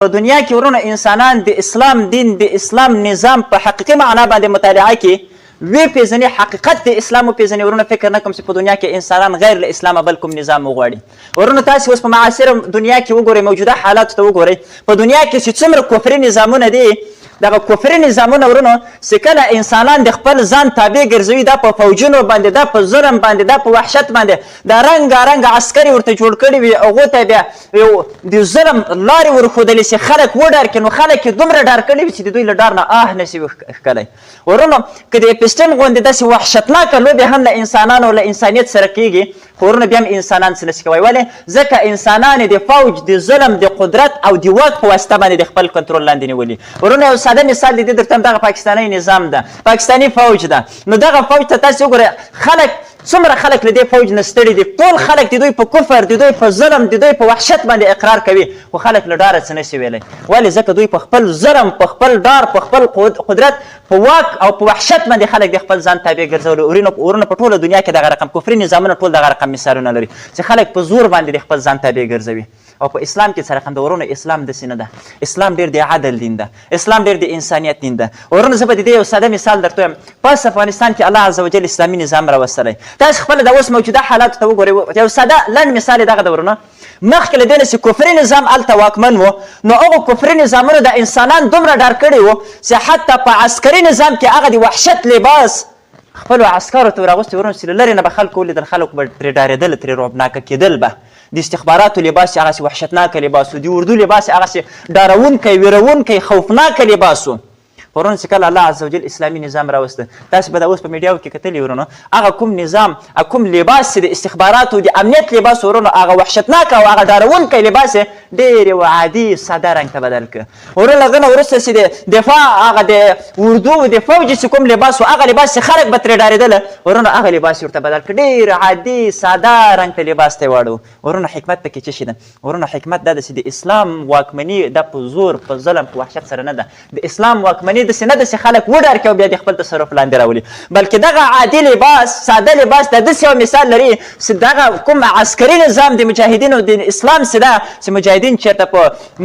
په دنیا کې ورونه انسانان د اسلام دین، د اسلام نظام په حقیقي معنا باندې مطالعه کې وی پیژني، حقیقت د اسلام وپیژني. ورونه فکر نه کوم چې په دنیا کې انسانان غیر له اسلامه بل کوم نظام وغواړي. ورونه تاسو اوس په معاصره دنیا کې وګورئ، موجوده حالاتو ته وګورئ، په دنیا کې چې څومره کفري نظامونه دي، دغه کفري نظامونه ورونو چې کله انسانان د خپل ځان تابع ګرځوي، دا په فوجونو باندې، دا په ظلم باندې، دا په وحشت باندې، دا رنګا رنګ عسکري ورته جوړ کړي وي، هغو ته بیا یو د ظلم لارې ورښودلې چې خلک وډار کړي. نو خلک یې دومره ډار کړي وي چې د دوی له ډار نه آه نه شي ښکلی. ورونو که د اپسټین غوندې داسې وحشتناکه لوبې هم له انسانانو، له انسانیت سره کېږي، خو ورونه بیا هم انسانان څه نشي کوی. ولې؟ ځکه انسانان یې د فوج، د ظلم، د قدرت او د واک په واسطه باندې د خپل کنترول لاندې نیولي. ورونه یو ساده مثال د دې درته هم دغه پاکستانی نظام ده، پاکستانی فوج ده. نو دغه فوج ته تاسې وګورئ، خلک څومره خلک له دې فوج نه ستړي دي، ټول خلک د دوی په کفر، د دوی په ظلم، د دوی په وحشت باندې اقرار کوي، خو خلک له ډاره څه نشي ویلی. ولې؟ ځکه دوی په خپل ظلم، په خپل ډار، په خپل قدرت، په واک او په وحشت باندې خلک د خپل ځان تابع ګرځولي. ورونه په ټوله دنیا کې دغه رقم کفري نظامونه ټول دغه رقم مثالونه لري چې خلک په زور باندې د خپل ځان تابع ګرځوي. او په اسلام کې څه رقم ده؟ ورونه اسلام داسې نه ده. اسلام ډېر د عدل دین ده، اسلام ډېر د انسانیت دین ده. ورونه زه به د دې یو ساده مثال درته ووایم. پس افغانستان کې الله عزوجل اسلامي نظام راوستلی، تاسو خپله د اوس موجوده حالاتو ته وګورئ. یو ساده لنډ مثال یې دغه ده ورونه، مخکې له دې نه چې کفري نظام هلته واکمن و، نو هغو کفري نظامونو د انسانان دومره ډار کړي وو چې حتی په عسکري نظام کې هغه د وحشت لباس خپلو عسکرو ته ور اغوستي ورونه چې له لرې نه به خلکو ولیدل، خلکو به ترې ډارېدل، ترې رعبناکه کېدل به. د استخباراتو لباس یې هغسې وحشتناکه لباس و، د اردو لباس یې هغسې ډاروونکی، ویروونکی، خوفناکه لباس و. ورونه چې کله الله عزوجل اسلامي نظام راوسته، تاسو به دا اوس په میډیاو کې کتلي ورونه، هغه کوم نظام، کوم لباس چې د استخباراتو د امنیت لباس ورونه، هغه وحشتناک او هغه ډاروونکی لباس یې ډېر یو عادي ساده رنګ ته بدل کړ. ورونه له هغه نه وروسته چې د دفاع هغه د اردو د فوج چې کوم لباس و، هغه لباس چې خلک به ترې ډارېدل، ورونه هغه لباس یې ورته بدل کړ، ډېر عادي ساده رنګ ته لباس ته یې واړو. ورونه حکمت پکې څه شي ده؟ ورونه حکمت دا ده چې د اسلام واکمني دا په زور، په ظلم، په وحشت سره نه ده. د اسلام واکمني داسې نه ده چې خلک وډار کړي او بیا د خپل تصرف لاندې راولي، بلکې دغه عادي لباس، ساده لباس د داسې یو مثال لري چې دغه کوم عسکري نظام د مجاهدینو د اسلام څه ده چې مجاهدین چېرته په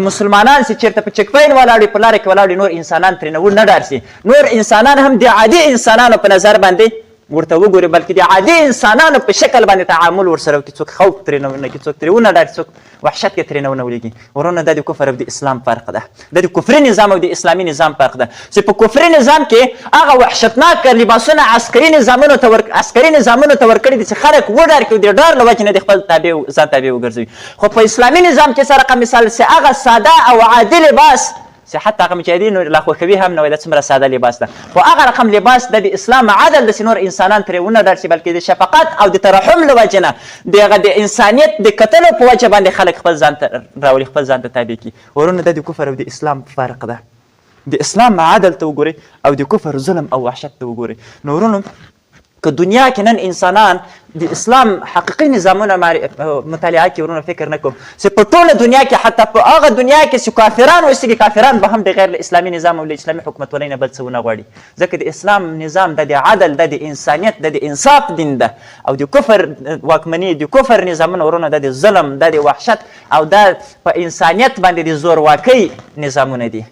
مسلمانان چې چېرته په چک پوینټ ولاړ وي، په لاره کې ولاړ وي، نور انسانان ترې نه ډار سي، نور انسانان هم د عادي انسانانو په نظر باندې ورته وګوري، بلکې د عادي انسانانو په شکل باندې تعامل ورسره وکړي، څوک خوف ترې نه ونه کړي، څوک ترې ونه ډار، څوک وحشت کې ترې نه ونه ولېږي. ورونه دا د کفر او د اسلام فرق ده، دا د کفري نظام او د اسلامي نظام فرق ده چې په کفري نظام کې هغه وحشتناک لباسونه عسکري نظامونو ته ور عسکري نظامونو ته ورکړي دي چې خلک وډار کړي، د ډار له وجې نه د خپل تابع ځان تابع وګرځوي. خو په اسلامي نظام کې څه رقم مثال چې هغه ساده او عادي لباس چې حتی هغه مجاهدینو لا خوښوي هم نه وای، دا څومره ساده لباس ده، خو هغه رقم لباس د اسلام عدل ده چې نور انسانان ترې ونه ډار شي، بلکې د شفقت او د ترحم له وجې نه، د هغه د انسانیت د کتلو په وجه باندې خلک خپل ځان ته راولي، خپل ځان ته تابع کړي. ورونه دا د کفر او د اسلام فرق ده. د اسلام عدل ته وګورئ او د کفر ظلم او وحشت ته وګورئ. نو ورونو که دنیا کې نن انسانان د اسلام حقیقي نظامونه مطالعه کې، ورونه فکر نه کوم چې په ټوله دنیا کې، حتی په هغه دنیا کې چې کافران اوسېږي، کافران به هم د غیر له اسلامي نظام او له اسلامي حکومتولۍ نه بل څه ونه غواړي، ځکه د اسلام نظام د عدل، د انسانیت، د انصاف دین ده، او د کفر واکمني، د کفر نظامونه ورونه د ظلم، د وحشت او د په انسانیت باندې د زورواکۍ نظامونه دي.